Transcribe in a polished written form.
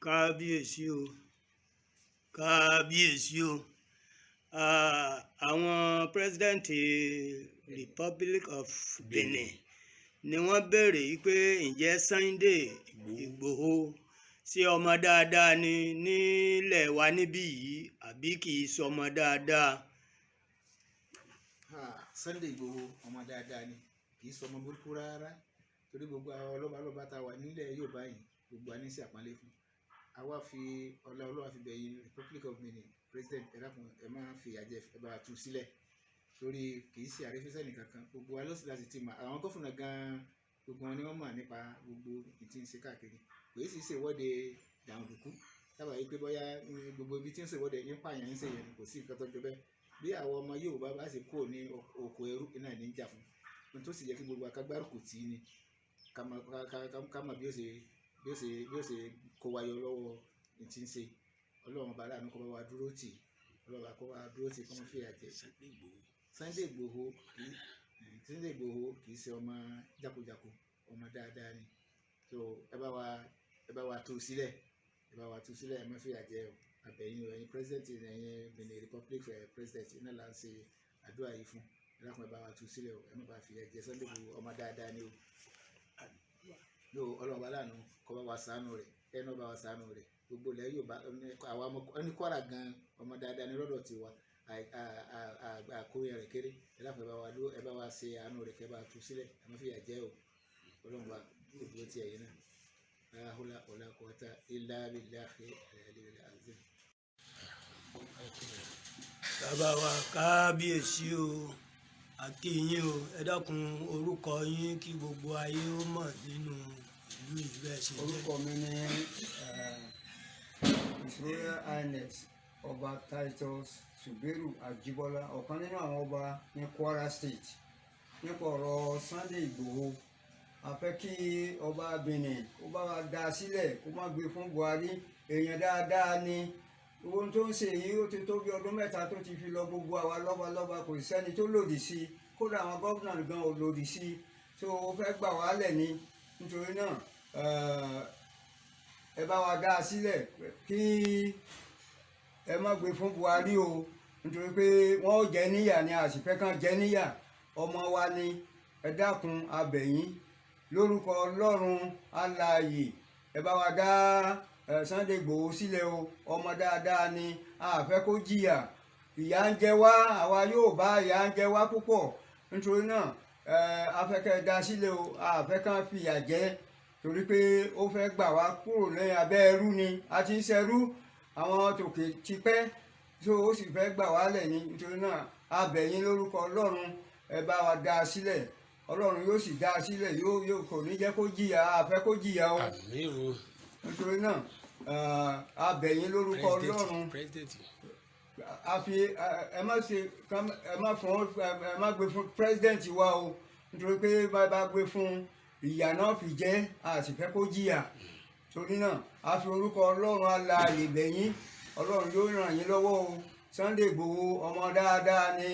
Kábíyèsí o, kábíyèsí o. Àwọn President Republic of Benin ni wọ́n béèrè pé, ǹjẹ́ Sunday Ìgbòho ṣé ọmọ dáadáa ni nílẹ̀ wa níbí yìí, àbí kì í ṣọmọ dáadáa? Sunday Igboho, ọmọ dáadáa ni, kì í sọmọ burúkú rárá, torí gbogbo àwọn lọ́balọ́ba tá a wà nílẹ̀ Yorùbá yìí, gbogbo wa ní sí àpọ́nlé fún. Àwa fi ọlá Ọlọ́wà fi bẹ̀yìn Republic of Benin President. Ẹ dákun, ẹ má fi ìyà jẹ, ẹ bá tú sílẹ̀, torí kì í ṣe àrífín sẹ́nì kankan. Gbogbo wa ló sì láti ti mọ̀. Àwọn gómìnà gan-an, gbogbo wọn ni wọ́n mọ̀ nípa gbogbo ìtí ń ṣe káàkiri. Kò sì ṣe ìwọ́de jàǹdùkú sábà yìí pé bóyá gbogbo ibi tí ń ṣe ìwọ́de ń pààyàn, ń ṣe yẹn, kò sí nǹkan tó jọ bẹ́ẹ̀. Bí àwọn ọmọ Yorùbá bá ṣe kúrò ní oko ẹrú náà ní í jà fún ohun tó sì yẹ kí gbogbo akágbárùkù tì í ni ká mọ̀ bí ó ṣe kó wa yọ lọ́wọ́ ní tí ń ṣe. Ọlọ́run ọba aláàánú kó bá wa dúró tì, Ọlọ́run bá kó wa dúró tì, kó má fìyà jẹ Sunday Igboho. Kì í Sunday Igboho kì í ṣe ọmọ jákujàku, ọmọ dáadáa ni. So ẹ bá wa tú sílẹ̀, ẹ bá wa tú sílẹ̀, ẹ má fìyà jẹ o. Àbẹ̀yìn o, ẹ̀yin president, ẹ̀yin Benin Republic president iná là ń ṣe àdúrà yìí fún. Ẹ dákun, ẹ bá wa tú sílẹ̀ o, ẹ má bàa fìyà jẹ Sunday Igboho, ọmọ dáadáa ni o. Yóò Ọlọ́run ọba láàánú kó bá wa ṣàánú rẹ̀, ẹ náà bá wa ṣàánú rẹ̀. Gbogbo ilẹ̀ Yorùbá, àwa ọmọ ní Kwara gan, ọmọ dáadáa ní lọ́dọ̀ tiwa, àkóyè rẹ̀ kéré. Ẹ dákun, ẹ bá wa ṣe àánú rẹ̀, kẹ́ bá tú sílẹ̀, ẹ má fìyà jẹ o. Ọlọ́run wa yóò dúró ti ẹ̀yin náà. La hawla wala quwwata illa billahi al-aliyyil azim. Bàbá wa, kábíyèsí o, a kí yín o. Ẹ dákun, orúkọ yín kí gbogbo ayé ó mọ̀ nínú ìlú yìí bẹ́ẹ̀ ṣe jẹ́. Orúkọ mi ní His Royal Highness Ọba Titus Suberu Ajibola, ọ̀kan nínú àwọn ọba ní Kwara State. Nípa ọ̀rọ̀ Sunday Igboho, a fẹ́ kí ọba Benin kó bá wa dá a sílẹ̀, kó má gbé fún Buhari. Èèyàn dáadáa ni. Ohun tó ń ṣe yìí, ó ti tó bí ọdún 3 tó ti fi lọ gbogbo àwa lọ́balọ́ba, kò sí sẹ́ni tó lòdì sí i. Kódà àwọn gómìnà gan ò lòdì sí i tó. O fẹ́ gbà wálẹ̀ ni. Nítorí náà, ẹ bá wa dá a sílẹ̀, kí ẹ má gbé fún Buhari o, nítorí pé wọ́n ó jẹ níyà ni, a sì fẹ́ kàn jẹ níyà. Ọmọ wa ni. Ẹ dákun, a bẹ̀ yín lórúkọ Ọlọ́run alààyè, ẹ bá wa dá Sunday Igboho sílẹ̀ o. Ọmọ dáadáa ni, a fẹ́ kó jìyà. Ìyà ń jẹ wá, àwa yóò bá ìyà ń jẹ wá púpọ̀. Nítorí náà, a fẹ́ kẹ́ ẹ dá sílẹ̀ o. A fẹ́ kàn fìyà jẹ, torí pé ó fẹ́ gbà wá kúrò lẹ́yìn abẹ́ ẹrú ni. A ti ń ṣẹrú àwọn tòkè tipẹ́ tó, ó sì fẹ́ gbà wá lẹ̀ ni. Nítorí náà, a bẹ̀ yín lórúkọ Ọlọ́run, ẹ bá wa dá a sílẹ̀. Ọlọ́run yóò sì dá a sílẹ̀, yóò kò ní jẹ́ kó jìyà. A fẹ́ kó jìyà o. Àmín o. Nítorí náà, a bẹ̀ yín lórúkọ Ọlọ́run. President. A fi ẹ má ṣe, ẹ má fún, ẹ má gbé fún president wa o, nítorí pé bá gbé fún, ìyà náà fi jẹ́, a sì fẹ́ kó jìyà. Torí náà, a fi orúkọ Ọlọ́run alààyè bẹ̀ yín. Ọlọ́run yóò ràn yín lọ́wọ́ o. Sunday Igboho, ọmọ dáadáa ni.